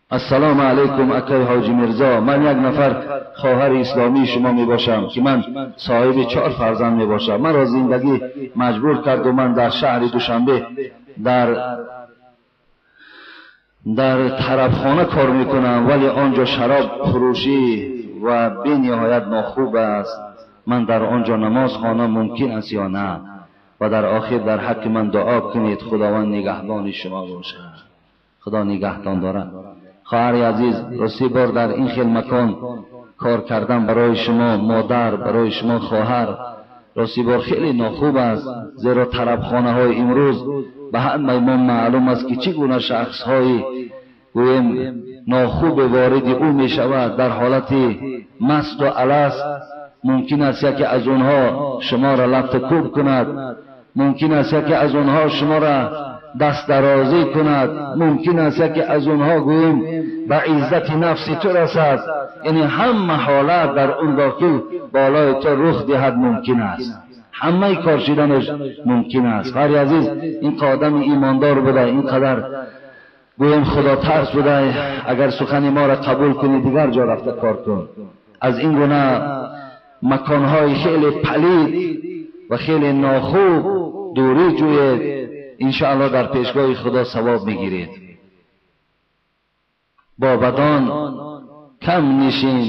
Ассалому алайкум акай Ҳоҷи Мирзо, ман як нафар хоҳари исломии шумо мебошам ки ман соҳиби 4 фарзанд мебошам. Маро зиндагӣ маҷбур кард ва ман дар шаҳри Душанбе дар тарабхона кор мекунам, вале он ҷо шароб фурӯшӣ ва бениҳоят нохуб аст. Ман дар он ҷо намоз хонам мумкин аст ё на? Ва дар охир дар ҳаққи ман дуо кунед, Худованд нигаҳбони шумо бошад. Худо нигаҳтон дорад. Хоҳари азиз, рости бор дар ин хел макон кор кардан барои шумо модар, барои шумо хоҳар рости бор хеле нохуб аст, зеро тарабхонаҳои имрӯз ба ҳамаи мо маълум аст ки чӣ гуна шахсҳои гӯем нохуб вориди ӯ мешавад. Дар ҳолати масту аласт мумкин аст яке аз онҳо шуморо лату кӯб кунад, мумкин аст яке аз онҳо шуморо дастдарозӣ кунад, мумкин аст яке аз онҳо гӯем ба иззати нафси ту расад. Яъне ҳама ҳолат дар он дохил болои ту рух диҳад мумкин аст, ҳамаи кор шиданаш мумкин аст. Хоҳари азиз, ин одами имондор буда, ин қадар гӯем худотарс буда, агар сухани моро қабул кунӣ дигар ҷо рафта кор кун. Аз ин гуна маконҳои хеле палид ва хеле нохуб дурӣ ҷӯед, иншоаллоҳ дар пешгоҳи Худо савоб мегиред. Бо бадон кам нишин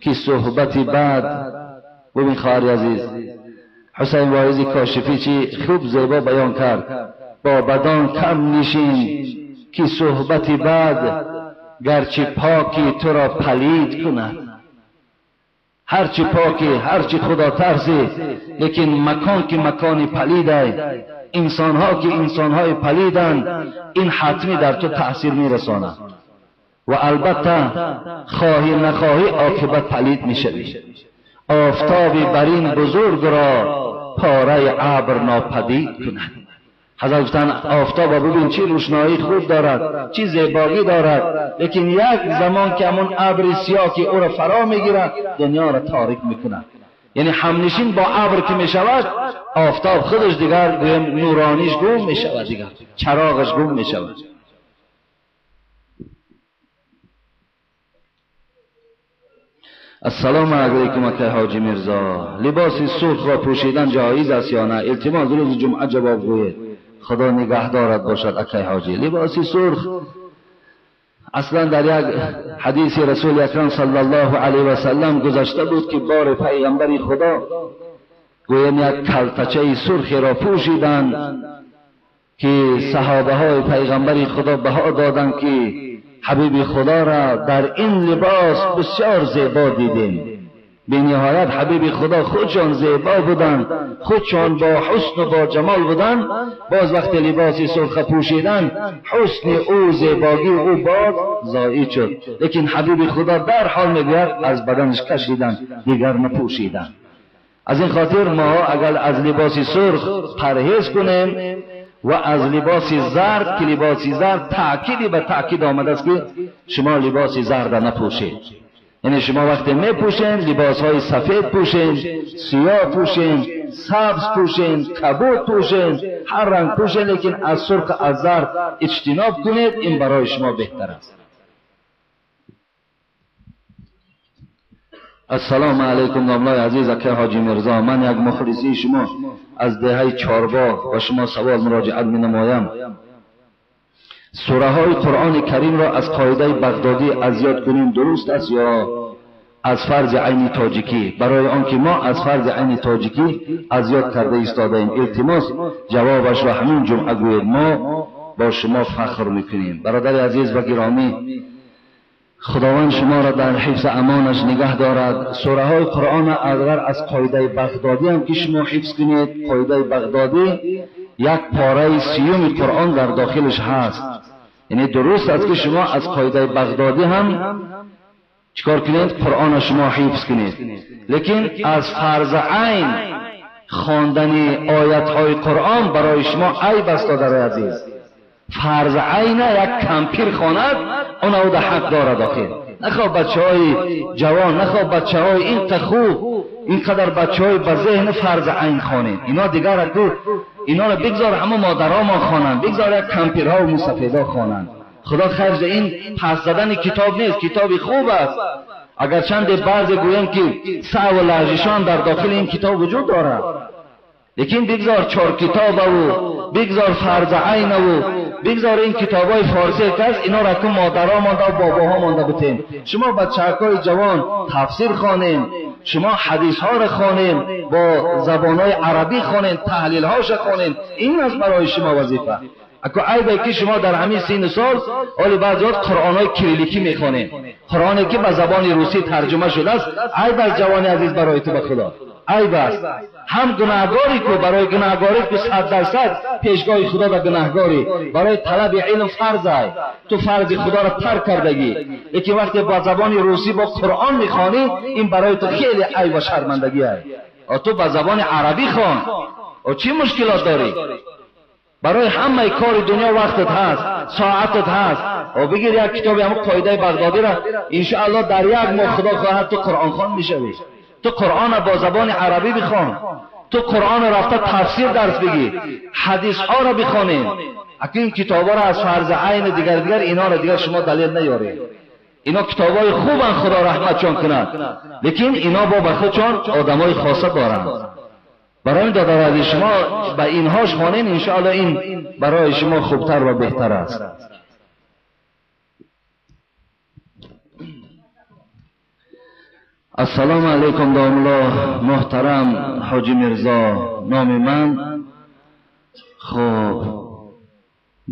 ки суҳбати бад. Бубин хоҳари азиз, Ҳусайн Воизи Кошифӣ чӣ хуб зебо баён кард. Бо бадон кам нишин ки суҳбати бад, гарчи поки туро палид кунад. Ҳарчи поки, ҳарчи худотарсӣ, лекин макон ки макони палидай, инсонҳо ки инсонҳои палиданд, ин ҳатмӣ дар ту таъсир мерасонад ва албатта хоҳӣ нахоҳӣ оқибат палид мешавӣ. Офтоби барин бузургро пораи абр нопадид кунад. Ҳазрат гуфтанд офтобро бубин чӣ рӯшноӣ хуб дорад, чӣ зебогӣ дорад, лекин як замон ки ҳамон абри сиёҳ ки ӯро фаро мегирад дунёро торик мекунад. Яъне ҳамнишин бо абр ки мешавад, офтоб худаш дигар гӯем нурониш гум мешавад, дигар чароғаш гум мешавад. Ассалому алайкум акай Ҳоҷи Мирзо, либоси сурхро пӯшидан ҷоиз аст ё на? Илтимос рӯзи ҷумъа ҷавоб гӯед. Худо нигаҳдорад бошад акай Ҳоҷӣ. Либоси сурх аслан дар як ҳадиси Расули Акрам саллаллоҳу алайҳи васаллам гузашта буд ки бори пайғамбари Худо гӯем як калтачаи сурхеро пӯшиданд ки саҳобаҳои пайғамбари Худо баҳо доданд ки ҳабиби Худоро дар ин либос бисёр зебо дидем. Бениҳоят ҳабиби Худо худшон зебо буданд, худшон бо ҳусну бо ҷамол буданд. Боз вақте либоси сурха пӯшиданд, ҳусни ӯ, зебогии ӯ боз зоид шуд. Лекин ҳабиби Худо дарҳол мегӯяд аз баданаш кашиданд, дигар напӯшиданд. Аз ин хотир мо агар аз либоси сурх парҳез кунем ва аз либоси зард, ки либоси зард таъкиди ба таъкид омадааст ки шумо либоси зарда напӯшед. Яъне шумо вақте мепӯшед либосҳои сафед пӯшед, сиёҳ пӯшед, сабз пӯшед, кабуд пӯшед, ҳар ранг пӯшед, лекин аз сурх аз зард иҷтиноб кунед, ин барои шумо беҳтар аст. Ассалому алайкум домлаи азиз акай Ҳоҷи Мирзо, ман як мухлиси шумо аз деҳаи Чорбоғ ба шумо савол муроҷиат менамоям. Сураҳои Қуръони Каримро аз қоидаи Бағдодӣ аз ёд кунем дуруст аст ё аз фарзи айни тоҷикӣ? Барои он ки мо аз фарзи айни тоҷикӣ аз ёд карда истодаем. Илтимос ҷавобашро ҳамин ҷумъа гӯед, мо бо шумо фахр мекунем. Бародари азиз ва гиромӣ, Худованд шуморо дар ҳифзи амонаш нигаҳ дорад. Сураҳои Қуръонро агар аз қоидаи Бағдодӣ ҳам ки шумо ҳифз кунед, қоидаи Бағдодӣ як пораи сиюми Қуръон дар дохилаш ҳаст. Яъне дуруст аст ки шумо аз қоидаи Бағдодӣ ҳам чикор кунед? Қуръонро шумо ҳифз кунед. Лекин аз фарзи айн хондани оятҳои Қуръон барои шумо айб аст, додарои азиз. Фарзи айна як кампир хонад, он уда ҳақ дорад охир. Нахоҳ бачаҳои ҷавон, нахоҳ бачаҳои инқа хуб, инқадар бачаҳои ба зеҳн фарзи айн хонед. Ино дигар инора бигзор ҳама модаромон хонанд, бигзор як кампирҳо ва мусафедо хонанд. Худо хайр, ин пас задани китоб нест, китоби хуб аст. Агарчанде баъзе гӯянд ки саъву лағзишон дар дохили ин китоб вуҷуд дорад, лекин бигзор чор китобаву бигзор фарзи айнаву бигзор ин китобҳои форсие ки аст, инҳоро ку модаро монда ва бобоҳо монда бутем. Шумо бачаҳакҳои ҷавон тафсир хонем, шумо ҳадисҳоро хонем, бо забонҳои арабӣ хонем, таҳлилҳоша хонем. Ин аст барои шумо вазифа. Аку айбе ки шумо дар ҳамин синну сол оли баъзеҳо қуръонҳои кирилликӣ мехонем, қуръоне ки ба забони русӣ тарҷума шудааст. Айб аст, ҷавони азиз, барои ту ба Худо айб аст. Ҳам гунаҳгорӣ ку, барои гунаҳгорӣ ку 100% пешгоҳи Худо ба гунаҳгорӣ. Барои талаби илм фарз ай, ту фарзи Худоро тарк кардагӣ. Лекин вақте ба забони русӣ бо қуръон мехонӣ, ин барои ту хеле айб ва шармандагӣ ай. Ту ба забони арабӣ хон, чӣ мушкилот дорӣ? Барои ҳамаи кори дунё вақтат ҳаст, соатат ҳаст. Бигир як китоби ҳамон қоидаи Бағдодиро, иншоаллоҳ дар як моҳ Худо хоҳад ту қуръонхон мешавӣ. Ту қуръонро бо забони арабӣ бихон, ту қуръонро рафта тафсир дарс бигир, ҳадисҳоро бихонем. Аку ин китобҳоро аз фарзи айни дигар дигар инҳоро дигар шумо далел наёред. Ино китобҳои хубанд, Худо раҳматшон кунад, лекин ино бо ба худшон одамои хоса доранд. Барои додари азиз, шумо ба инҳош хонед, иншоаллоҳ ин барои шумо хубтар ва беҳтар аст. Ассалому алайкум домулло муҳтарам Ҳоҷи Мирзо. Номи ман хуб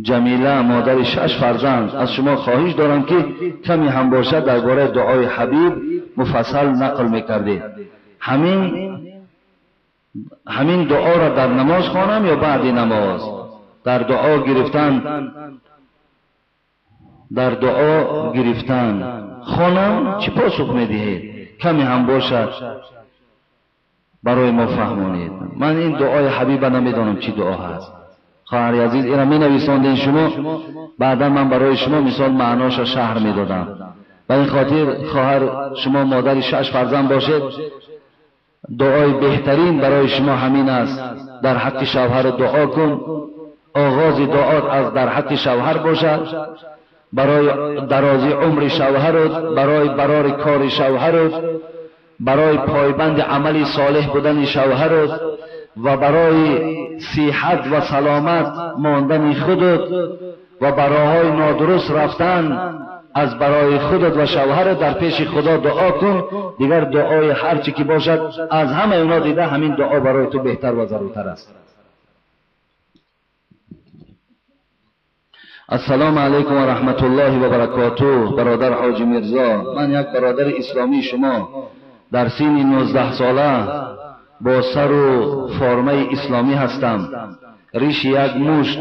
Ҷамила, модари 6 фарзанд. Аз шумо хоҳиш дорам ки каме ҳам бошад дар бораи дуои ҳабиб муфассал нақл мекардед. Ҳамин дуоро дар намоз хонам ё баъди намоз? Дар дуо гирифтан хонам чӣ посух медиҳед? Каме ҳам бошад барои мо фаҳмонед. Ман ин дуои ҳабиба намедонам чӣ дуо ҳаст. Хоҳари азиз, инро менависондед шумо, баъдан ман барои шумо мисол маъноша шаҳр медодам. Ба ин хотир хоҳар, шумо модари 6 фарзанд бошед, дуои беҳтарин барои шумо ҳамин аст: дар ҳаққи шавҳар дуо кун. Оғози дуот аз дар ҳаққи шавҳар бошад, барои дарозии умри шавҳарот, барои барори кори шавҳарот, барои пойбанди амали солеҳ будани шавҳарот ва барои сиҳат ва саломат мондани худот ва ба роҳҳои нодуруст рафтан аз барои худат ва шавҳарат дар пеши Худо дуо кун. Дигар дуои ҳар чӣ ки бошад аз ҳамаи онҳо дида ҳамин дуо барои ту беҳтар ва заруртар аст. Ассалому алайкум ва раҳматуллоҳи ва баракотуҳ. Бародар Ҳоҷи Мирзо, ман як бародари исломии шумо дар синни 19 сола бо сару формаи исломӣ ҳастам. Риши як мушт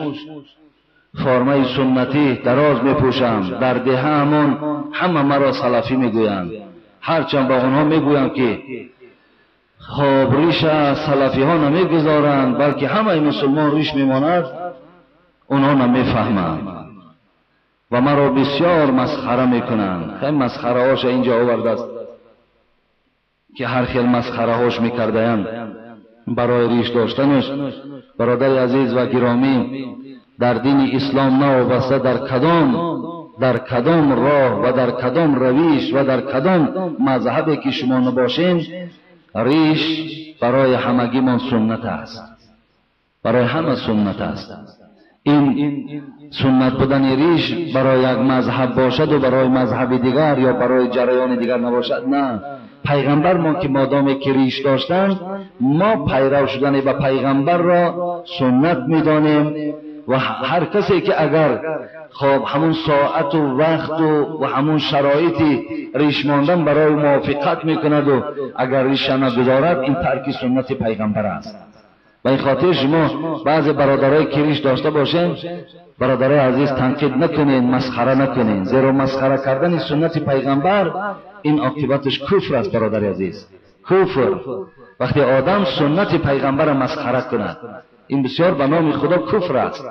формаи суннатӣ дароз мепӯшам. Дар деҳаамон ҳама маро салафӣ мегӯянд. Ҳарчанд ба онҳо мегӯям ки хоб риша салафиҳо намегузоранд, балки ҳамаи мусулмон риш мемонад, онҳо намефаҳманд ва маро бисёр масхара мекунанд. Хеле масхараҳоша инҷо овардааст ки ҳар хел масхараҳош мекардаянд барои риш доштанаш. Бародари азиз ва гиромӣ, дар дини ислом новобаста дар кадом роҳ ва дар кадом равиш ва дар кадом мазҳабе ки шумо набошед, риш барои ҳамагимон суннат аст, барои ҳама суннат аст. Ин суннат будани риш барои як мазҳаб бошад ва барои мазҳаби дигар ё барои ҷараёни дигар набошад, на. Пайғамбармон ки модоме ки риш доштанд, мо пайрав шудани ба пайғамбарро суннат медонем ва ҳар касе ки агар хоб ҳамун соату вақту ва ҳамун шароити риш мондан барои мувофиқат мекунаду агар риша нагузорад, ин тарки суннати пайғамбар аст. Ба ин хотир шумо баъзе бародарое ки риш дошта бошед, бародарои азиз, танқид накунед, масхара накунед, зеро масхара кардани суннати пайғамбар ин оқибаташ куфр аст. Бародари азиз, куфр вақте одам суннати пайғамбарро масхара кунад, ин бисёр ба номи Худо куфр аст.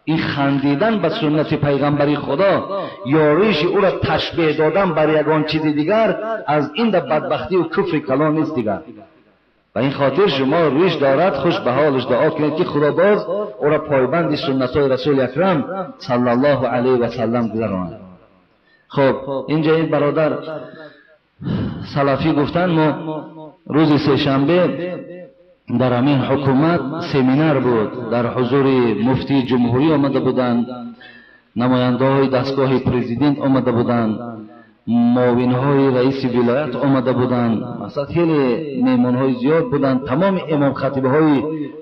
Ин хандидан ба суннати пайғамбари Худо ё риши ӯро ташбеҳ додан бар ягон чизи дигар, аз ин да бадбахтию куфри калон нест дигар. Ба ин хотир шумо риш дорад, хуш ба ҳолаш дуо кунед, ки Худо боз ӯро пойбанди суннатҳои Расули Акрам саллаллоҳу алайҳи васаллам гузаронад. Хуб, инҷа ин бародар салафӣ гуфтанд, мо рӯзи сешанбе дар ҳамин ҳукумат семинар буд, дар ҳузури муфтии ҷумҳурӣ омада буданд, намояндаҳои дастгоҳи президент омада буданд, муовинҳои раиси вилоят омада буданд, масалан хеле меҳмонҳои зиёд буданд, тамоми имомхатибҳои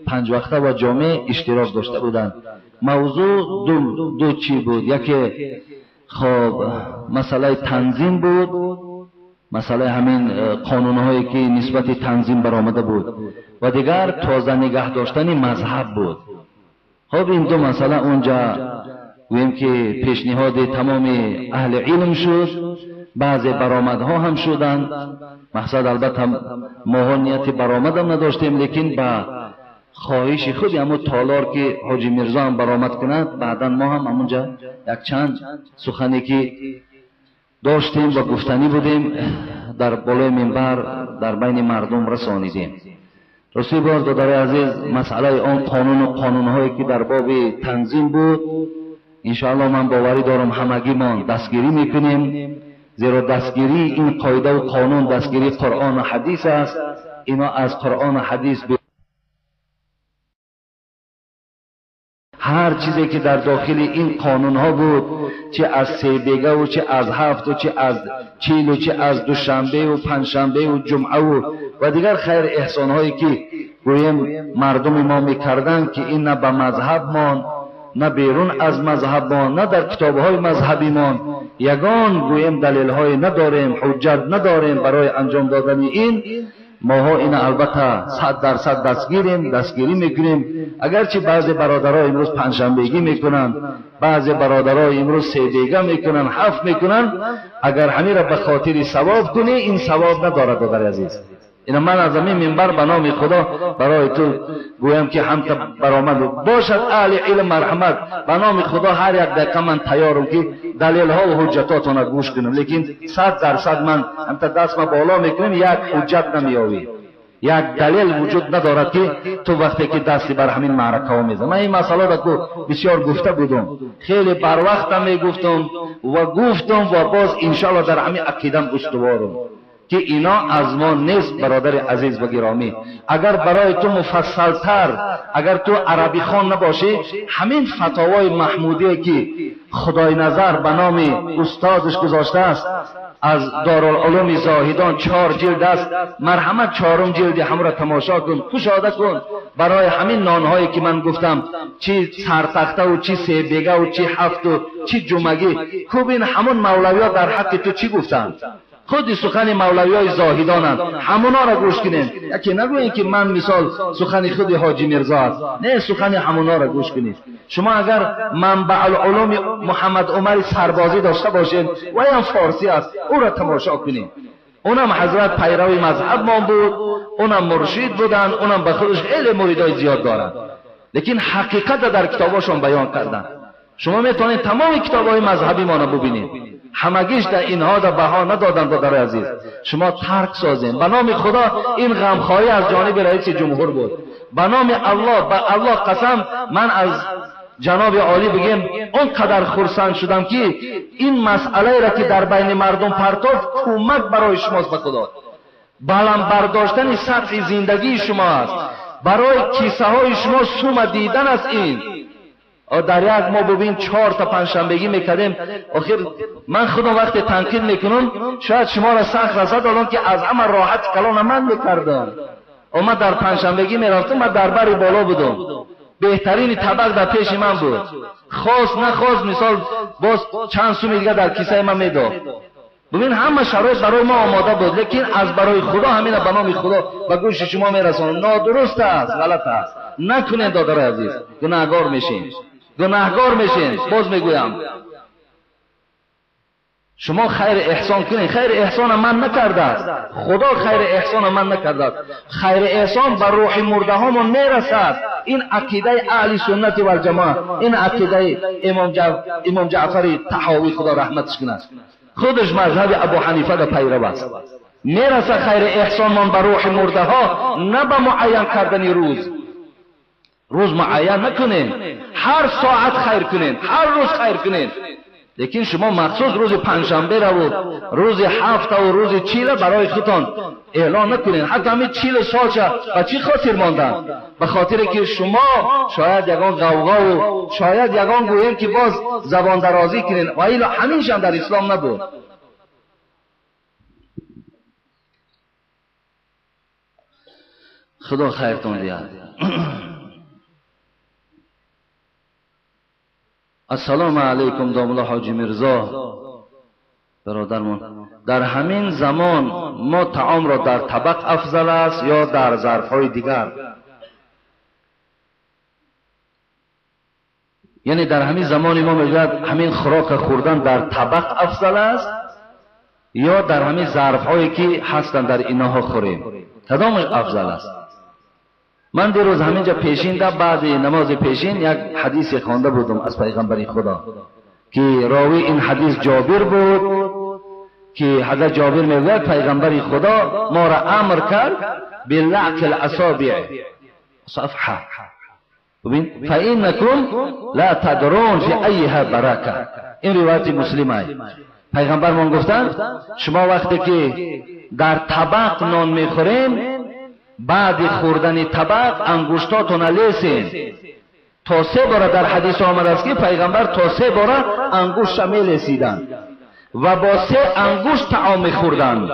панҷвақта ва ҷомеъ иштирок дошта буданд. Мавзӯъ ду чӣ буд? Яке хоб масъалаи танзим буд, масъалаи ҳамин қонунҳое ки нисбати танзим баромада буд, ва дигар тоза нигаҳ доштани мазҳаб буд. Хоб ин ду масъала онҷа гӯем ки пешниҳоди тамоми аҳли илм шуд, баъзе баромадҳо ҳам шуданд. Мақсад албатта моҳо нияти баромадам надоштем, лекин ба хоҳиши худи ҳамун толор ки ҳоҷи Мирзо ҳам баромад кунад, баъдан мо ҳам ҳамунҷа якчанд сухане ки доштем ва гуфтанӣ будем дар болои минбар дар байни мардум расонидем. Рости боз додарои азиз, масъалаи он қонуну қонунҳое ки дар боби танзим буд, иншоаллоҳ ман боварӣ дорам ҳамагимон дастгирӣ мекунем, зеро дастгирии ин қоидаву қонун дастгирии Қуръону ҳадис аст. Ино аз Қуръону ҳадис ҳар чизе ки дар дохили ин қонунҳо буд, чи аз себегаву чи аз ҳафту чи аз чилу чи аз душанбеу панҷшанбеу ҷумъаву ва дигар хайр эҳсонҳое ки гӯем мардуми мо мекарданд, ки ин на ба мазҳабмон, на берун аз мазҳабмон, на дар китобҳои мазҳабимон ягон гӯем далелҳое надорем, ҳуҷҷат надорем барои анҷом додани ин. Моҳо ина албатта 100% дастгирем, дастгирӣ мекунем. Агарчи баъзе бародаро имрӯз панҷшанбегӣ мекунанд, баъзе бародаро имрӯз себега мекунанд, ҳафт мекунанд, агар ҳамира ба хотири савоб кунӣ, ин савоб надорад, додари азиз. Ина ман аз ҳамин минбар ба номи Худо барои ту гӯям ки ҳамта баромад бошад аҳли илм, марҳамат, ба номи Худо ҳар як дақиқа ман тайёрам ки далелҳо ва ҳуҷҷатотонро гӯш кунам, лекин 100% ман ҳамта дастма боло мекунем, як ҳуҷҷат намеёвӣ, як далел вуҷуд надорад ки ту вақте ки дасти бар ҳамин маъракаҳо мезанӣ. Ман ин масъаларо ку бисёр гуфта будам, хеле барвақтам мегуфтам ва гуфтам ва боз иншоаллоҳ дар ҳамин ақидам устуворам ки ино аз мо нест, бародари азиз ва гиромӣ. Агар барои ту муфассалтар, агар ту арабихон набошӣ, ҳамин фатовои маҳмудие ки Худои назар ба номи устодаш гузоштааст аз Дорулулуми Зоҳидон 4 ҷилд аст, марҳамат 4 ҷилди ҳамро тамошо кун, кушода кун. Барои ҳамин нонҳое ки ман гуфтам, чи сартахтаву чи себегаву чи ҳафту чи ҷумагӣ, кубин ҳамон мавлавиҳо дар ҳаққи ту чӣ гуфтанд? Худи сухани мавлавиҳои зоҳидонанд, ҳамонҳоро гӯш кунед. Яке нагӯед ки ман мисол сухани худи ҳоҷи Мирзо аст, не, сухани ҳамонҳоро гӯш кунед. Шумо агар манбаъулулуми Муҳаммад Умари Сарбозӣ дошта бошед, ваям форсӣ аст, ӯро тамошо кунед. Унам ҳазрат пайрави мазҳабмон буд, унам муршид буданд, унам ба худаш хеле муридои зиёд доранд, лекин ҳақиқатро дар китобҳошон баён карданд. Шумо метавонед тамоми китобҳои мазҳабимонро бубинед, ҳамагиш дар инҳо да баҳо надоданд. Додари азиз, шумо тарк созем. Ба номи Худо ин ғамхоҳӣ аз ҷониби раиси ҷумҳур буд. Ба номи Аллоҳ, ба Аллоҳ қасам, ман аз ҷаноби олӣ бигем он қадар хурсанд шудам ки ин масъалаеро ки дар байни мардум партофт, кӯмак барои шумост. Ба Худо баланд бардоштани сатҳи зиндагии шумо аст, барои кисаҳои шумо сума дидан аст. Ин дар як мо бубин 4 та панҷшанбегӣ мекардем. Охир ман худам вақте танқид мекунам, шояд шуморо сахт расад, олон ки аз ҳама роҳати калона ман мекардам. Ман дар панҷшанбегӣ мерафтам, ман дар бари боло будам, беҳтарини табақ дар пеши ман буд. Хост нахост мисол боз чанд суми дигар дар кисаи ман медод. Бубин ҳама шароит барои мо омода буд, лекин аз барои Худо ҳамина ба номи Худо ба гӯши шумо мерасонам. Нодуруст аст, ғалат аст, накунед додари азиз, гунаҳгор мешем, гунаҳгор мешем. Боз мегӯям, шумо хайр эҳсон кунед. Хайр эҳсона ман накардааст, Худо хайр эҳсона ман накардааст. Хайр эҳсон ба рӯҳи мурдаҳомон мерасад. Ин ақидаи аҳли суннати валҷамоа, ин ақидаи имом Ҷаъфари Таҳовӣ, Худо раҳматш кунад, худаш мазҳаби Абу Ҳанифа да пайрав аст. Мераса хайри эҳсонмон ба рӯҳи мурдаҳо, на ба муайян кардани рӯз. Рӯз муайян накунед, ҳар соат хайр кунед, ҳар рӯз хайр кунед. Лекин шумо махсус рӯзи панҷшанберо ва рӯзи ҳафта ва рӯзи чила барои худтон эълон накунед. Ҳатто ҳамин 40 солча ба чӣ хотир монданд? Ба хотире ки шумо шояд ягон ғавғову шояд ягон гӯем ки боз забондарозӣ кунед, ва ило ҳаминшам дар ислом набуд. Худо хайртон диҳад. Ассалому алайкум домла ҳоҷи Мирзо бародармон. Дар ҳамин замон мо таомро дар табақ афзал аст ё дар зарфҳои дигар? Яъне дар ҳамин замони мо мегӯяд ҳамин хӯрока хӯрдан дар табақ афзал аст ё дар ҳамин зарфҳое ки ҳастанд дар иноҳо хӯрем, кадомаш афзал аст? Ман дирӯз ҳаминҷа пешин да баъди намози пешин як ҳадисе хонда будам аз пайғамбари Худо ки ровӣ ин ҳадис Ҷобир буд, ки ҳазрат Ҷобир мегӯяд пайғамбари Худо моро амр кард билаъқи ласобиъ сафҳа, бибин фаиннакум ла тадрун фи айиҳа барака. Ин ривояти муслимай. Пайғамбармон гуфтанд шумо вақте ки дар табақ нон мехӯрем, баъди хӯрдани табақ ангуштотона лесен. То се бора дар ҳадис омадааст ки пайғамбар то се бора ангушта мелесиданд ва бо се ангушт таом мехӯрданд.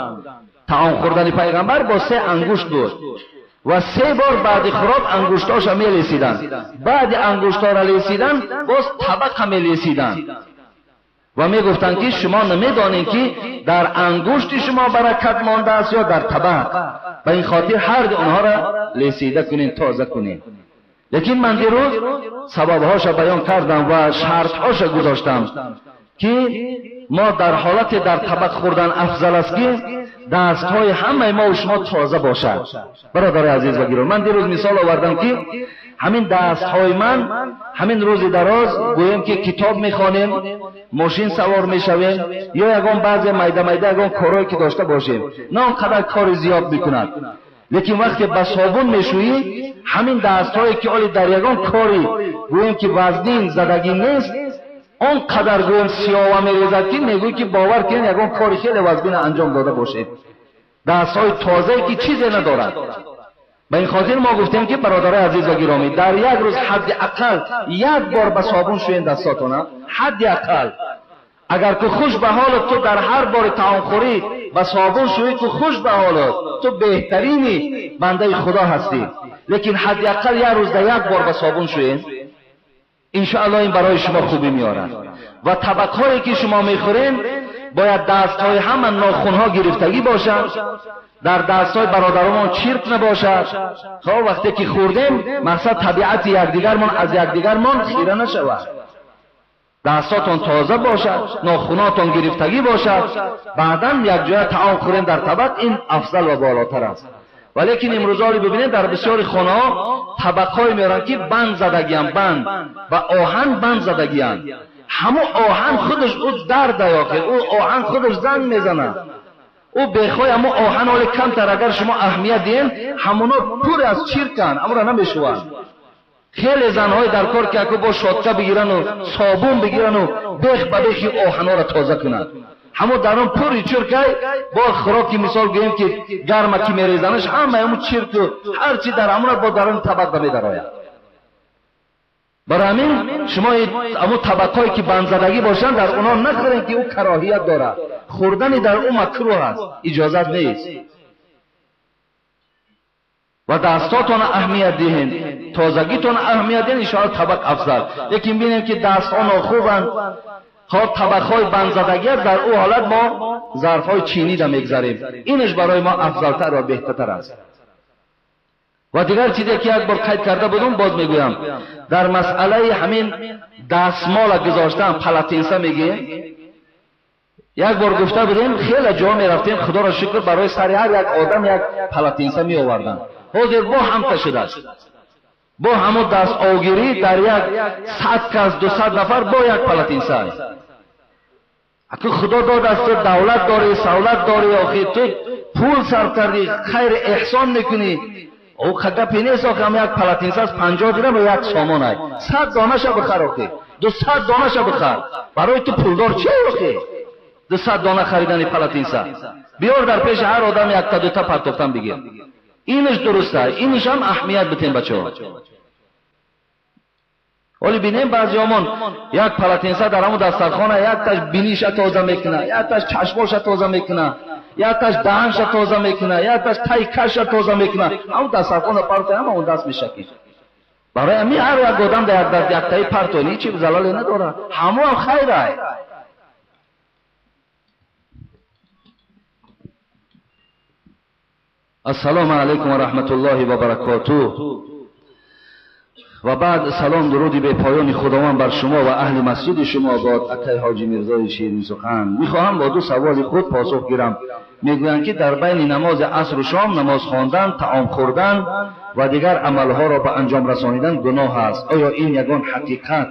Таом хӯрдани пайғамбар бо се ангушт буд ва се бор баъди хӯрок ангуштоша мелесиданд. Баъди ангуштора лесидан боз табақа мелесиданд ва мегуфтанд ки шумо намедонед ки дар ангушти шумо баракат мондааст ё дар табақ. Ба ин хотир ҳар ду онҳоро лесида кунед, тоза кунед. Лекин ман дирӯз сабабҳоша баён кардам ва шартҳоша гузоштам ки мо дар ҳолате дар табақ хӯрдан афзал аст ки дастҳои ҳамаи мо ва шумо тоза бошад. Бародари азиз ва гиромӣ, ман дирӯз мисол овардам ки ҳамин дастҳои ман ҳамин рӯзи дароз гӯем ки китоб мехонем, мошин савор мешавем ё ягон баъзе майда майда ягон корҳое ки дошта бошем, на он қадар кори зиёд мекунад. Лекин вақте ба собун мешӯӣ, ҳамин дастҳое ки оли дар ягон кори гӯем ки вазнин задагӣ нест, он қадар гӯем сиёва мерезад ки мегӯӣ ки бовар кунед ягон кори хеле вазнин анҷом дода бошед. Дастҳои тозае ки чизе надорад. Ба ин хотир мо гуфтем ки бародарои азиз ва гиромӣ, дар як рӯз ҳадди ақал як бор ба собун шӯен дастотона, ҳадди ақал. Агар ку хуш ба ҳолат ту дар ҳар бори таомхӯрӣ ба собун шӯӣ, ту хуш ба ҳолат, ту беҳтарини бандаи Худо ҳастӣ. Лекин ҳадди ақал як рӯз дар як бор ба собун шӯен, иншоаллоҳ ин барои шумо хубӣ меорад. Ва табақҳое ки шумо мехӯрен бояд дастҳои ҳама нохунҳо гирифтагӣ бошанд, дар дастҳои бародаронмон чирк набошад. Хоб вақте ки хӯрдем, мақсад табиати якдигармон аз якдигармон хира нашавад. Дастҳотон тоза бошад, нохунотон гирифтагӣ бошад, баъдан якҷоя таом хӯрем дар табақ, ин афзал ва болотар аст. Валекин имрӯзҳо бибинед дар бисёри хонаҳо табақҳое меоранд ки банд задагианд, банд ба оҳан банд задагианд. Ҳамон оҳан худаш ӯ дарда охир, ӯ оҳан худаш занг мезанад. Ӯ бехоҳ ҳамон оҳан ҳоле камтар агар шумо аҳамият диҳем, ҳамоно пур аз чирканд, ҳамонро намешӯванд. Хеле занҳои дар кор ки аку бо шотка бигирану собун бигирану бех ба бехи оҳанҳоро тоза кунанд. Ҳамон дар он пури чиркай бо хӯроки мисол гӯем ки гарма ки мерезанаш, ҳамаи ҳамон чирку ҳар чи дар ҳамонро бо дар он табақ ба медарояд. Барои ҳамин шумо ҳамон табақҳое ки бандзадагӣ бошанд, дар онҳо нахӯред ки ӯ кароҳият дорад. Хӯрдани дар ӯ макрӯҳ аст, иҷозат нест. Ва дастҳотон аҳамият диҳед, тозагитон аҳамият диҳед, иншоаллоҳ табақ афзал. Лекин бинем ки дастҳо нохубанд, хоб табақҳои бандзадагӣ аст, дар ӯ ҳолат мо зарфҳои чинида мегзарем. Инаш барои мо афзалтар ва беҳтартар аст. Ва дигар чизе ки як бор қайд карда будум, боз мегӯям, дар масъалаи ҳамин дастмола гузоштан, палатинса мегӯем, як бор гуфта будем, хеле ҷо мерафтем, худоро шукр, барои сари ҳар як одам як палатинса меоварданд. Ҳозир бо ҳамта шудааст. Бо ҳамон дастовгирӣ дар як 100 кас, 200 нафар бо як палатинса аст. Аку Худо дод аст, ту давлат дорӣ, савлат дорӣ, охи ту пул сарф кардӣ, хайр эҳсон мекунӣ. Ӯ гапе нест, охи ҳама як полотенце аст 50 дирам ва 1 сомон ай. 100 донаша бихар, охи 200 донаша бихар. Барои ту пулдор чи охи? 200 дона харидани полотенце. Биёр дар пеши ҳар одам якта дута партофтан бигир. Инаш дуруст аст, инаш ҳам аҳамият битем бачаҳо. Оли бинем баъзеҳомон як полотенце дар ҳамон дастархона, якташ биниша тоза мекуна, якташ чашмоша тоза мекуна, якташ даҳанша тоза мекуна, якташ тайкаша тоза мекуна. Ҳамон дастархона парто, ҳама он даст мешакӣ. Барои ҳамин ҳар як одам дар як даст яктаи партони ҳеҷ залале надорад. Ҳамоам хайр ай. Ассалому алайкум ва раҳматуллоҳи ва баракотуҳ. Ва баъд салом дуруди бепоёни Худованд бар шумо ва аҳли масҷиди шумо бод. Акай Ҳоҷи Мирзои Ширинсухан, мехоҳам бо ду саволи худ посух гирам. Мегӯянд ки дар байни намози асру шом намоз хондан, таом хӯрдан ва дигар амалҳоро ба анҷом расонидан гуноҳ аст. Оё ин ягон ҳақиқат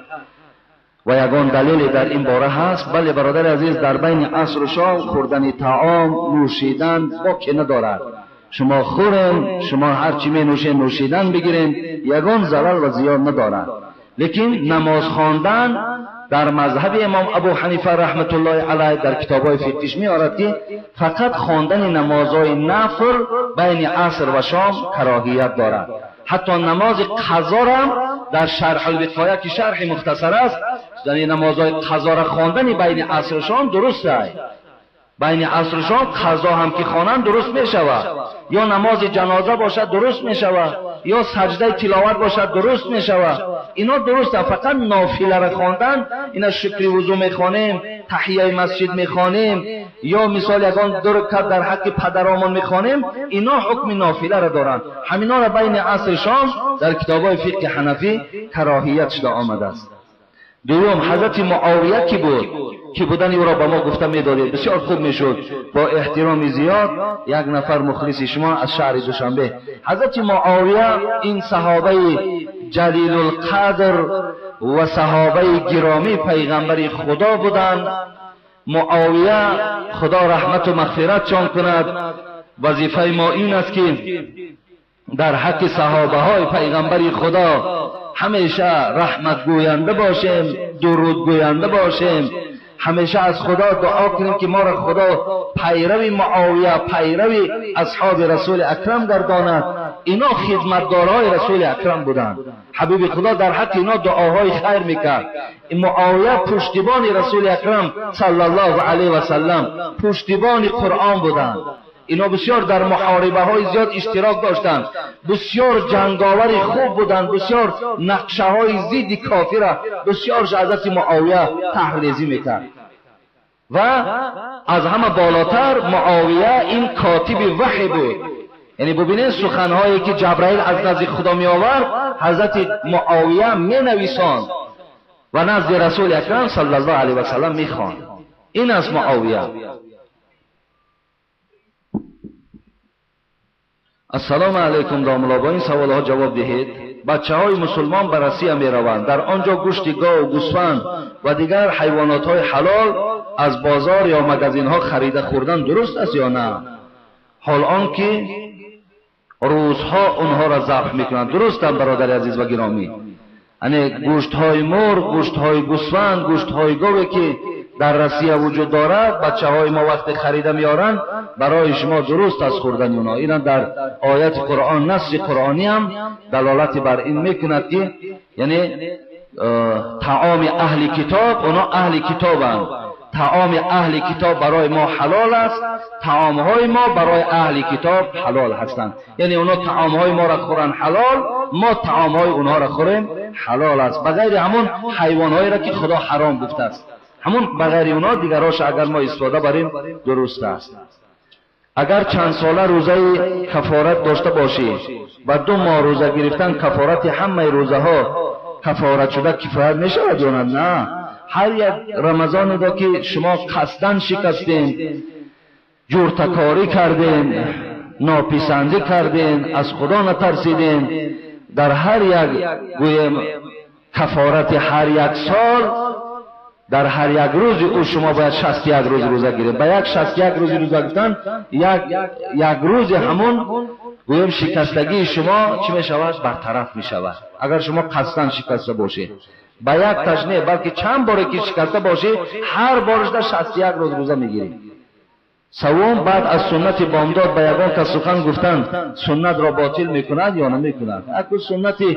ва ягон далеле дар ин бора ҳаст? Бале бародари азиз, дар байни асру шом хӯрдани таом, нӯшидан боке надорад. Шумо хӯрен, шумо ҳарчи менӯшен нӯшидан бигирен, ягон зарар ва зиён надорад. Лекин намоз хондан дар мазҳаби имом Абу Ҳанифа раҳматуллоҳи алайҳ дар китобҳои фиқҳиш меорад ки фақат хондани намозҳои нафл байни аср ва шом кароҳият дорад. Ҳатто намози қазорам дар шарҳ алвиқоя ки шарҳи мухтасар аст, яъне намозҳои қазора хондани байни аср ва шом дуруст аст. Байни аср шом қазо ҳам ки хонанд дуруст мешавад, ё намози ҷаноза бошад дуруст мешавад, ё саҷдаи тиловат бошад дуруст мешавад. Ино дуруст аст. Фақат нофиларо хондан, ина шукри вузӯ мехонем, таҳияи масҷид мехонем, ё мисол ягон ду ракат дар ҳаққи падаромон мехонем, ино ҳукми нофиларо доранд. Ҳаминора байни аср шом дар китобҳои фиқҳи ҳанафӣ кароҳият шуда омадааст. Дуюм, ҳазрати Муовия ки буд, ки будани ӯро ба мо гуфта медодед, бисёр хуб мешуд. Бо эҳтироми зиёд як нафар мухлиси шумо аз шаҳри Душанбе. Ҳазрати Муовия ин саҳобаи ҷалилулқадр ва саҳобаи гиромӣ пайғамбари Худо буданд. Муовия Худо раҳмату мағфиратшон кунад. Вазифаи мо ин аст ки дар ҳаққи саҳобаҳои пайғамбари Худо ҳамеша раҳматгӯянда бошем, дурудгӯянда бошем, ҳамеша аз Худо дуо кунем ки моро Худо пайрави Муовия, пайрави асҳоби Расули Акрам гардонад. Ино хидматдорҳои Расули Акрам буданд. Ҳабиби Худо дар ҳаққи ино дуоҳои хайр мекард. Муовия пуштибони Расули Акрам саллаллоҳу алайҳи васаллам, пуштибони Қуръон буданд. Ино бисёр дар муҳорибаҳои зиёд иштирок доштанд, бисёр ҷанговари хуб буданд, бисёр нақшаҳои зидди кофира бисёр ҳазрати Муовия таҳрезӣ мекард. Ва аз ҳама болотар Муовия ин котиби ваҳй буд. Яъне бубинед суханҳое ки Ҷабраил аз назди Худо меовард, ҳазрати Муовия менависонд ва назди Расули Акрам саллаллоҳу алайҳи васаллам мехонд. Ин аст Муовия. Ассалому алайкум домулло, бо ин саволҳо ҷавоб диҳед. Бачаҳои мусулмон ба Россия мераванд. Дар он ҷо гӯшти гов, гӯсфанд ва дигар ҳайвонотҳои ҳалол аз бозор ё магазинҳо харида хӯрдан дуруст аст ё на? Ҳол он ки рӯзҳо онҳоро забҳ мекунанд. Дурустам бародари азиз ва гиромӣ. Яъне гӯштҳои мурғ, гӯштҳои гӯсфанд, гӯштҳои гове ки дар Россия вуҷуд дорад, бачаҳои мо вақте харида меоранд, барои шумо дуруст аст хӯрдани онҳо. Ина дар ояти Қуръон, насси қуръонӣ ҳам далолати бар ин мекунад ки яъне таоми аҳли китоб, онҳо аҳли китобанд. Таоми аҳли китоб барои мо ҳалол аст, таомҳои мо барои аҳли китоб ҳалол ҳастанд. Яъне онҳо таомҳои моро хӯранд ҳалол, мо таомҳои онҳоро хӯрем ҳалол аст. Ба ғайри ҳамон ҳайвонҳоеро ки Худо ҳаром гуфтааст, ҳамон ба ғайри онҳо дигарош агар мо истифода барем дуруст аст. Агар чанд сола рӯзаи кафорат дошта бошӣ ва 2 моҳ рӯза гирифтан кафорати ҳамаи рӯзаҳо кафорат шуда кифоят мешавад ё на? Ҳар як рамазонеро ки шумо қасдан шикастем, ҷуртакорӣ кардем, нописандӣ кардем, аз Худо натарсидем, дар ҳар як гӯем кафорати ҳар як сол Дар ҳар як рӯзи ӯ шумо бояд 61 рӯз рӯза гиред. Ба як 61 рӯзи рӯза гуфтан як рӯзи ҳамон гӯем шикастагии шумо чӣ мешавад? Бартараф мешавад. Агар шумо қасдан шикаста бошед. Ба як таш не, балки чанд боре ки шикаста бошед, ҳар борашда 61 рӯз рӯза мегиред. Саввум, баъд аз суннати бомдод ба ягон кас сухан гуфтан суннатро ботил мекунад ё намекунад? Аку суннати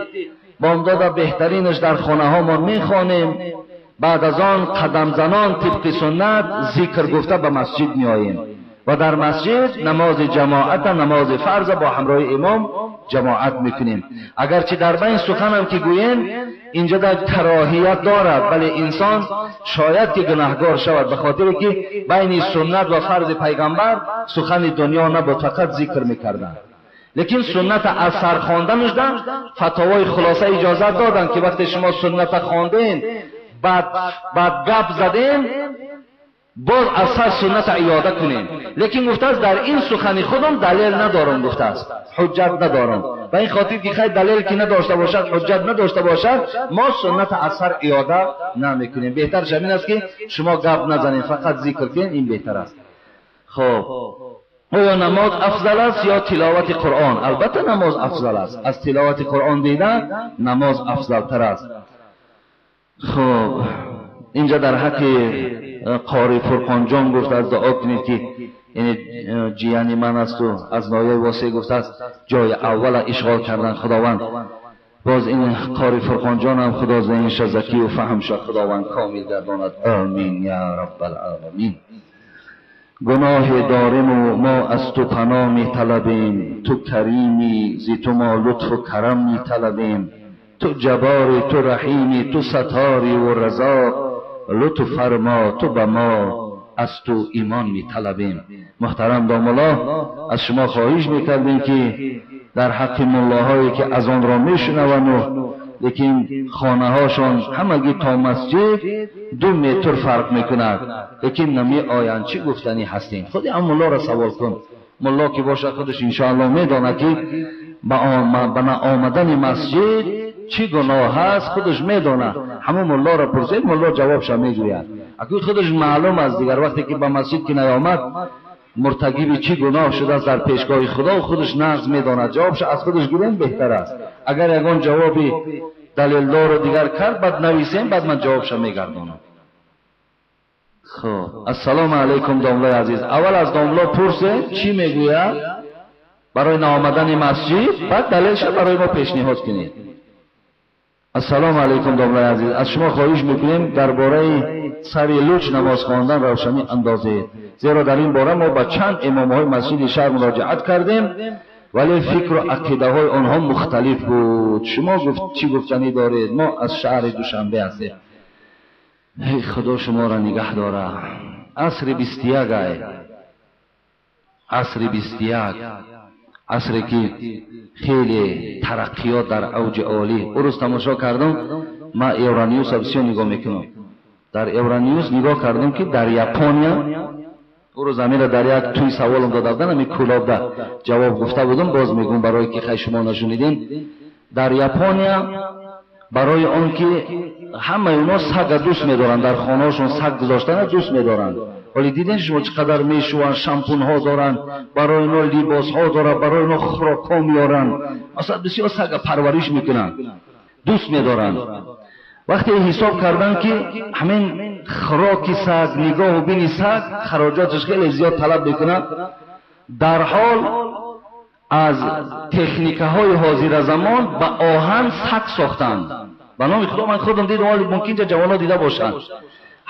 бомдода беҳтаринаш дар хонаҳомон мехонем. Баъд аз он қадамзанон тибқи суннат зикр гуфта ба масҷид меоем ва дар масҷид намози ҷамоата, намози фарза бо ҳамроҳи имом ҷамоат мекунем. Агарчи дар байн суханам ки гӯем инҷо дар кароҳият дорад, вале инсон шояд ки гунаҳгор шавад, ба хотире ки байни суннат ва фарзи пайғамбар сухани дунё набуд, фақат зикр мекарданд. Лекин сунната аз сар хонданашда фатовои хулоса иҷозат доданд ки вақте шумо сунната хондем, баъд гап задем, боз аз сар сунната иёда кунем. Лекин гуфтааст дар ин сухани худам далел надорам, гуфтааст ҳуҷҷат надорам. Ба ин хотир ки хай далел ки надошта бошад, ҳуҷҷат надошта бошад, мо сунната аз сар иёда намекунем. Беҳтараш ҳамин аст ки шумо гап назанед, фақат зикр кунед, ин беҳтар аст. Хоб, оё намоз афзал аст ё тиловати Қуръон? Албатта намоз афзал аст. Аз тиловати Қуръон дида намоз афзалтар аст. Хоб, инҷа дар ҳаққи қори Фурқонҷон гуфтааст дуо кунед ки ҷияни ман асту аз ноҳияи Восеъ гуфтааст ҷои аввала ишғол кардан Худованд. Боз ин қори Фурқонҷонам Худо зеҳнша закию фаҳмша Худованд комил гардонад. Амин я раббал оламин. Гуноҳе дориму мо аз ту паноҳ металабем, ту каримӣ, зи ту мо лутфу карам металабем, ту ҷаббори, ту раҳимӣ, ту сатторӣ ву раззоқ, лутф фармо ту ба мо, аз ту имон металабем. Муҳтарам домулло, аз шумо хоҳиш мекардем ки дар ҳаққи муллоҳое ки аз онро мешунаванду лекин хонаҳошон ҳамагӣ то масҷид 2 метр фарқ мекунад, лекин намеоянд, чӣ гуфтанӣ ҳастем? Худи ҳам муллоро савол кун. Мулло ки бошад худаш иншоаллоҳ медонад ки ба наомадани масҷид чӣ гуноҳ аст, худаш медонад. Ҳамон муллоро пурсед, мулло ҷавобша мегӯяд. Акӯ худаш маълум аст дигар вақте ки ба масҷид ки наомад муртакиби чӣ гуноҳ шудааст дар пешгоҳи Худо, худаш нағз медонад. Ҷавобша аз худаш гирем беҳтар аст. Агар ягон ҷавоби далелдору дигар кард, баъд нависем, баъд ман ҷавобша мегардонам. Хоб, ассалому алайкум домлои азиз. Аввал аз домло пурсед чӣ мегӯяд барои наомадани масҷид, баъд далелша барои мо пешниҳод кунед. Ассалому алайкум домлои азиз. Аз шумо хоҳиш мекунем дар бораи сари луч намоз хондан равшанӣ андозед, зеро дар ин бора мо ба чанд имомҳои масҷиди шаҳр муроҷиат кардем, вале фикру ақидаҳои онҳо мухталиф буд. Шумо чӣ гуфтанӣ доред? Мо аз шаҳри Душанбе ҳастем. Эй Худо шуморо нигаҳ дора. Асри 21 ай, асри 21, асре ки хеле тараққиёт дар авҷи олӣ. Ӯ рӯз тамошо кардам, ман Евроньюсро бисёр нигоҳ мекунам. Дар Евроньюс нигоҳ кардам ки дар Япония, ӯ рӯз амира дар як тӯй саволам дода буданд, ҳамин кӯлобда ҷавоб гуфта будам, боз мегӯм барое ки хай шумо нашунидем. Дар Япония барои он ки ҳамаи онҳо сага дӯст медоранд, дар хонаҳошон саг гузоштана дӯст медоранд. Вале дидем шумо чӣ қадар мешӯванд, шампунҳо доранд, барои онҳо либосҳо доранд, барои онҳо хӯрокҳо меоранд. Масалан бисёр сага парвариш мекунанд, дӯст медоранд. Вақте ҳисоб карданд ки ҳамин хӯроки саг, нигоҳу бини саг хароҷоташ хеле зиёд талаб мекунад, дарҳол аз техникаҳои ҳозиразамон ба оҳан саг сохтанд. Ба номи Худо ман худам дидам, вале мумкин ҷа ҷавонҳо дида бошанд.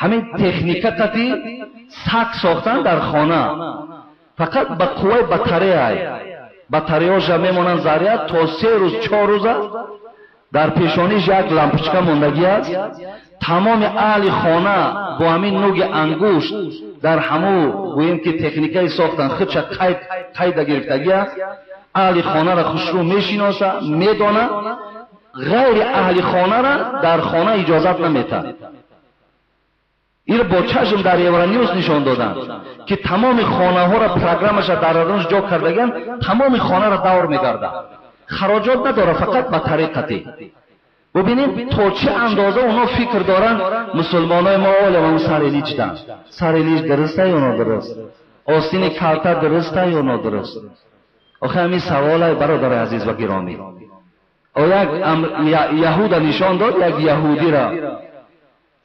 Ҳамин техника қати саг сохтанд дар хона, фақат ба қувваи батарея, батареяша мемонанд заряд то 3 рӯз 4 рӯза дар пешониш як лампочка мондагӣ аст. Тамоми аҳли хона бо ҳамин нуги ангушт дар ҳаму гӯем ки техникаи сохтан худша қайда гирифтагӣ аст. Аҳли хонаро хушрӯ мешиноса, медона, ғайри аҳли хонара дар хона иҷозат наметад. Инро бо чашм дар Евроньюс нишон доданд ки тамоми хонаҳоро программаша дар аронш ҷо кардаган, тамоми хонаро давр мегардад. Хароҷот надорад, фақат ба тариқати. Бубинед то чӣ андоза онҳо фикр доранд мусулмонои мо олам сари лиҷдан. Сари лиҷ дуруста ё нодуруст? Остини калта дуруста ё нодуруст? Охе ҳамин саволай бародари азиз ва гиромӣ. Як яҳуда нишон дод, як яҳудиро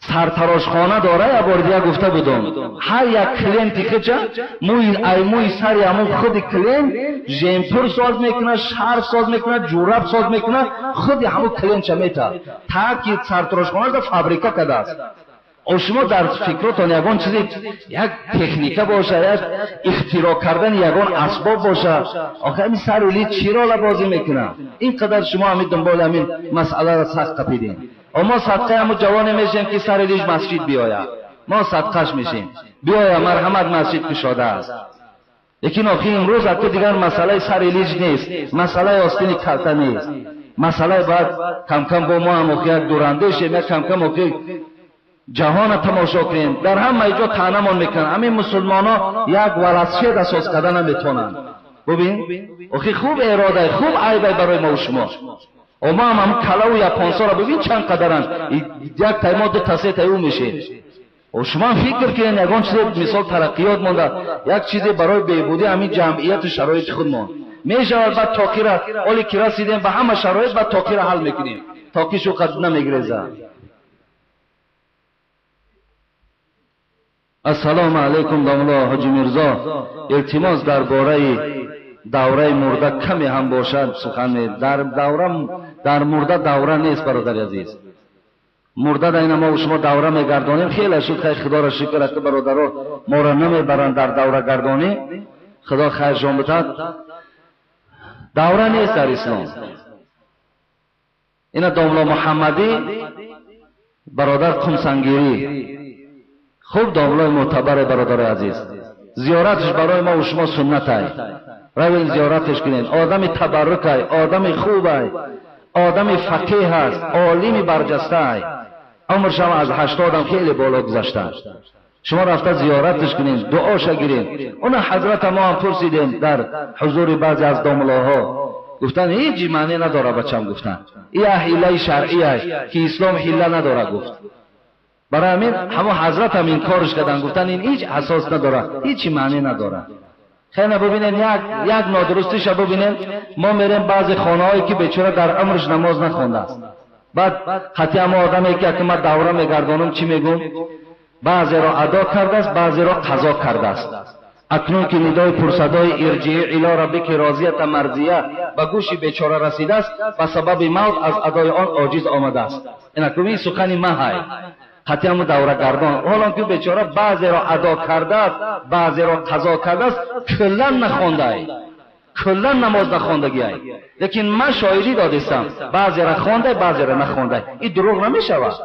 сартарошхона дора, як бор дигар гуфта будам, ҳар як клиенти хича мӯи сари ҳамон худи клиент жемпур соз мекунад, шарф соз мекунад, ҷураб соз мекунад, худи ҳамон клиентша метавад. Та ки сартарошхонаро фабрика кардааст. Шумо дар фикротон ягон чизи як техника боша, як ихтироъ кардани ягон асбоб боша, охир ҳамин сару лиҷ чӣ рола бозӣ мекунад? Ин қадар шумо ҳамин дунболи ҳамин масъаларо сахт қапидем. Мо садқаи ҳамун ҷавоне мешем ки сари лиҷ масҷид биёяд. Мо садқаш мешем. Биёя, марҳамат, масҷид кушодааст. Лекин охир имрӯз аку дигар масъалаи сари лиҷ нест, масъалаи остини калта нест. Масъалаи бояд камкам бо мо ҳам охир як дурандешем, як камкам охир ҷаҳона тамошо кунем. Дар ҳамаи ҷо таънамон мекунанд. Ҳамин мусулмонҳо як велосипед асос карда наметавонанд. Бубин, охи хуб эродай, хуб айбай барои мо шумо. Мо ҳам ҳам калаву японсоро бубин чанд қадаранд. Як тай мо ду та се тай ӯ мешем. Шумо фикр кунед ягон чизе мисол тараққиёт монда, як чизе барои беҳбудӣ ҳамин ҷамъияту шароити худмон мешавад. Баъд тоқира оли ки расидем ба ҳама шароит, баъд тоқира ҳал мекунем. Тоқишу қад намегрезад. Ассалому алайкум домла ҳоҷи Мирзо. Илтимос дар бораи давраи мурда каме ҳам бошад сухан. Дар мурда давра нест, бародари азиз. Мурда дар ина мо шумо давра мегардонем. Хеле шуд, хай худоро шукр, ки бародаро моро намебаранд дар даврагардонӣ. Худо хайршон бидад. Давра нест дар ислом. Ина домла Муҳаммадӣ бародар Қумсангирӣ, хуб домлои мӯътабаре бародари азиз. Зиёраташ барои мо шумо суннатай. Равен зиёраташ кунед. Одами табаррукай, одами хубай, одами фақеҳ аст, олими барҷастаай. Умршам аз 80 хеле боло гузашта. Шумо рафта зиёраташ кунед, дуоша гиред. Она ҳазрата мо ҳам пурсидем дар ҳузури баъзе аз домлоҳо. Гуфтанд ҳеҷ маъне надора бачам, гуфтанд. Ин ҳилаи шаръӣ аст ки ислом ҳила надора, гуфт. Барои ҳамин ҳамон ҳазрат ҳам инкорш карданд, гуфтанд ин ҳеҷ асос надорад, ҳеҷ маъне надорад. Хеле бубинед, як нодурустиша бубинед. Мо мерем баъзе хонаҳое ки бечора дар умрш намоз нахондааст. Баъд қатъи ҳамон одаме ки ака ман давра мегардонам, чӣ мегӯм? Баъзеро адо кардааст, баъзеро қазо кардааст. Акнун ки нидои пурсадои ирҷии ило раббики розията марзия ба гӯши бечора расидааст, ба сабаби мавт аз адои он оҷиз омадааст. Инакун ин сухани маҳай. Қатъи ҳамун даврагардон. Ҳолон ки бечора баъзеро адо кардааст, баъзеро қазо кардааст, куллан нахондай, куллан намоз нахондагиай. Лекин ман шоҳидӣ додистам, баъзеро хондай, баъзеро нахондай. Ин дурӯғ намешавад.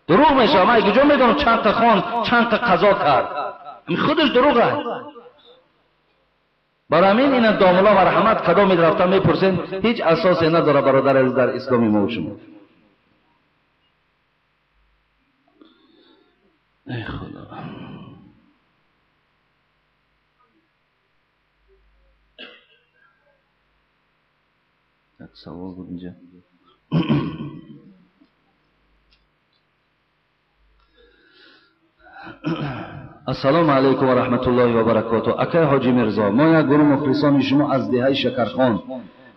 Дурӯғ мешавад. Ман куҷо медонам чанд та хонд, чанд та қазо кард? Худаш дурӯғ аст. Барои ҳамин ина домла марҳамат кадом рафта мепурсед, ҳеҷ асосе надорад бародари азиз дар исломи мо шумо. Эй Худо. Як савол буд инҷа. Ассалому алайкум ва раҳматуллоҳи ва баракотуҳ. Акай ҳоҷи Мирзо, мо як гурӯҳ мухлисони шумо аз деҳаи Шакархон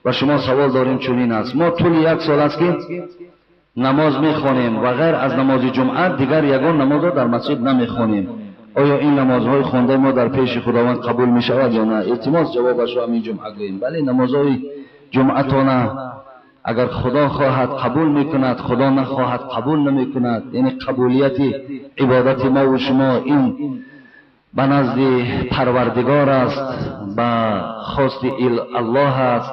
ва шумо савол дорем чунин аст. Мо тӯли як сол аст ки намоз мехонем ва ғайр аз намози ҷумъа дигар ягон намозро дар масҷид намехонем. Оё ин намозҳои хондаи мо дар пеши Худованд қабул мешавад ё на? Илтимос ҷавобашро ҳамин ҷумъа гӯем. Бале, намозҳои ҷумъатона агар Худо хоҳад қабул мекунад, Худо нахоҳад қабул намекунад. Яъне қабулияти ибодати мо ва шумо ин ба назди Парвардигор аст, ба хости Аллоҳ аст.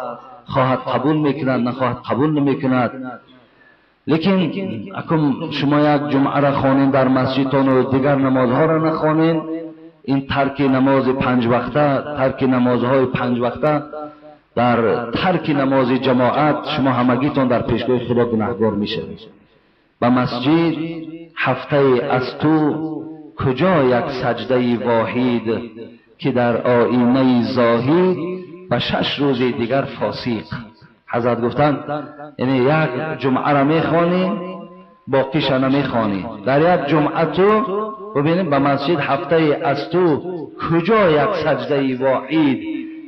Хоҳад қабул мекунад, нахоҳад қабул намекунад. Лекин акун шумо як ҷумъаро хонед дар масҷидтон ва дигар намозҳоро нахонед, ин тарки намози панҷ вақта, тарки намозҳои панҷ вақта, дар тарки намози ҷамоат шумо ҳамагитон дар пешгоҳи Худо гунаҳгор мешавед. Ба масҷид ҳафтае аз ту куҷо як саҷдаи воҳид ки дар оинаи зоҳид ба 6 рӯзи дигар фосиқ. Ҳазрат гуфтанд, яъне як ҷумъаро мехонӣ, боқиша намехонӣ. Дар як ҷумъа ту бубинем ба масҷид ҳафтае аз ту куҷо як саҷдаи воҳид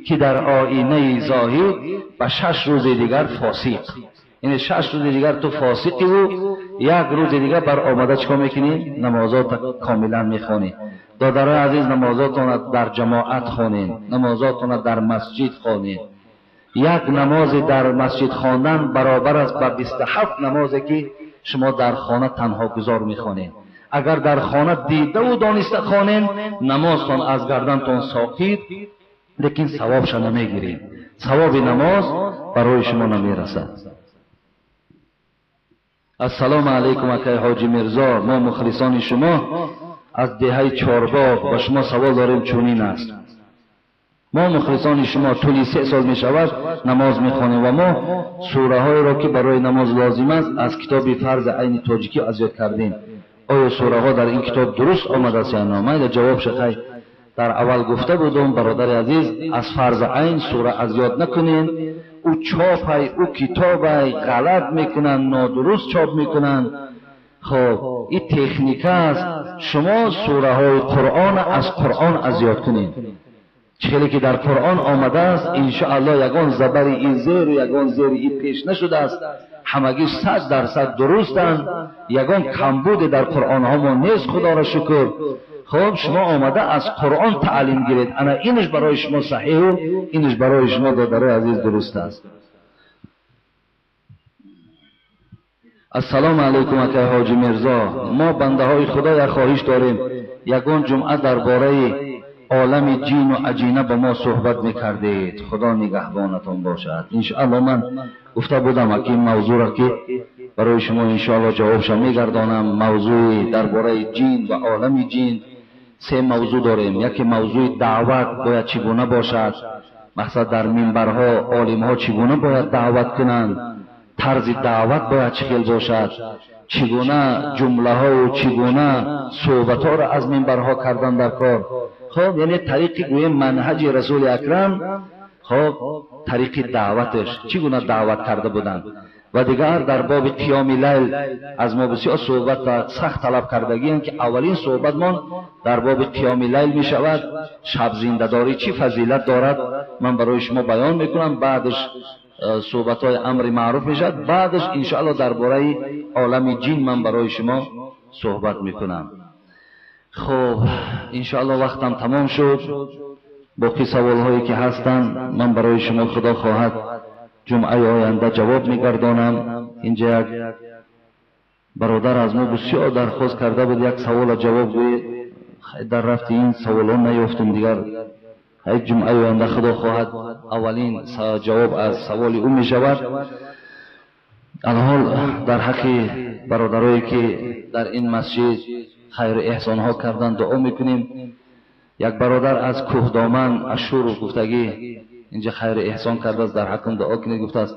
ки дар оинаи зоҳид ба 6 рӯзи дигар фосиқ. Яъне 6 рӯзи дигар ту фосиқиву як рӯзи дигар бар омада чикор мекунӣ? Намозотро комилан мехонӣ. Додарои азиз, намозотонро дар ҷамоат хонед, намозотонро дар масҷид хонед. Як намозе дар масҷид хондан баробар аст ба 27 намозе ки шумо дар хона танҳо гузор мехонед. Агар дар хона дидаву дониста хонед, намозтон аз гардантон соқит, лекин савобша намегиред. Савоби намоз барои шумо намерасад. Ассалому алайкум акай Ҳоҷи Мирзо, мо мухлисони шумо аз деҳаи Чорбоғ ба шумо савол дорем чунин аст. Мо мухлисони шумо тӯли 3 сол мешавад намоз мехонем ва мо сураҳоеро ки барои намоз лозим аст аз китоби фарзи айни тоҷикӣ аз ёд кардем. Оё сураҳо дар ин китоб дуруст омадааст ё на? Ман ҷавоб шақай дар аввал гуфта будам, бародари азиз, аз фарзи айн сура аз ёд накунед. Ӯ чопай, ӯ китобай ғалат мекунанд, нодуруст чоп мекунанд. Хоб, ин техника аст. Шумо сураҳои Қуръон аз Қуръон аз ёд кунед. Хеле ки дар Қуръон омадааст, иншоаллоҳ ягон забари ин зеру ягон зери ин пеш нашудааст. Ҳамагӣ 100% дурустанд, ягон камбуде дар Қуръонҳомо нест, худоро шукр. Хоб, шумо омада аз Қуръон таълим гиред. Ана инаш барои шумо саҳиҳу инаш барои шумо додарои азиз дуруст аст. Ассалому алайкум акай Ҳоҷи Мирзо, мо бандаҳои Худо як хоҳиш дорем, ягон ҷумъа дар бораи олами ҷину аҷина ба мо суҳбат мекардед. Худо нигаҳбонатон бошад. Иншоаллоҳ ман гуфта будам ки ин мавзӯъро ки барои шумо иншоаллоҳ ҷавобша мегардонам. Мавзӯи дар бораи ҷин ва олами ҷин 3 мавзӯъ дорем. Яке мавзӯи даъват бояд чӣ гуна бошад, мақсад дар минбарҳо олимҳо чӣ гуна бояд даъват кунанд, тарзи даъват бояд чӣ хел бошад, чӣ гуна ҷумлаҳову чӣ гуна суҳбатҳоро аз минбарҳо кардан дар кор. Хоб, яъне тариқи гӯем манҳаҷи Расули Акрам, хоб, тариқи даъваташ чӣ гуна даъват карда буданд. Ва дигар дар боби қиёми лайл аз мо бисёр суҳбат сахт талаб кардагием ки аввалин суҳбатмон дар боби қиёми лайл мешавад. Шаб зиндадорӣ чӣ фазилат дорад ман барои шумо баён мекунам. Баъдаш суҳбатҳои амри маъруф мешавад. Баъдаш иншоаллоҳ дар бораи олами ҷин ман барои шумо суҳбат мекунам. Хоб, иншоаллоҳ вақтам тамом шуд. Боқӣ саволҳое ки ҳастанд ман барои шумо худо хоҳад ҷумъаи оянда ҷавоб мегардонам. Инҷа як бародар аз мо бисёр дархост карда буд як савола ҷавоб гӯед. Дар рафти ин саволҳо наёфтем дигар. Ҷумъаи оянда худо хоҳад аввалин ҷавоб аз саволи ӯ мешавад. Алҳол дар ҳаққи бародарое ки дар ин масҷид хайру эҳсонҳо кардан дуо мекунем. Як бародар аз Кӯҳдоман Ашуров гуфтагӣ инҷа хайру эҳсон кардааст, дар ҳаққам дуо кунед гуфтааст.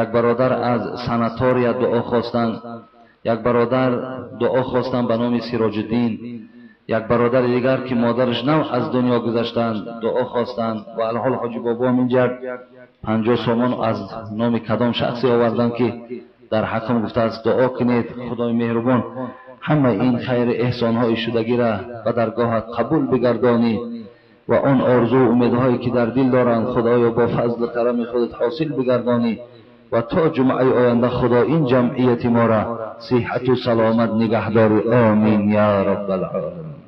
Як бародар аз санатория дуо хостанд. Як бародар дуо хостанд ба номи Сироҷиддин. Як бародари дигар ки модараш нав аз дунё гузаштанд дуо хостанд. Ва алҳол Ҳоҷи бобоам инҷа 50 сомон аз номи кадом шахсе оварданд ки дар ҳаққам гуфтааст дуо кунед. Худои меҳрубон ҳама ин хайру эҳсонҳои шудагиро ба даргоҳат қабул бигардонӣ ва он орзу умедҳое ки дар дил доранд худоё бо фазлу карами худат ҳосил бигардонӣ ва то ҷумъаи оянда худо ин ҷамъияти моро сиҳату саломат нигаҳдорӣ. Омин я раббал оламин.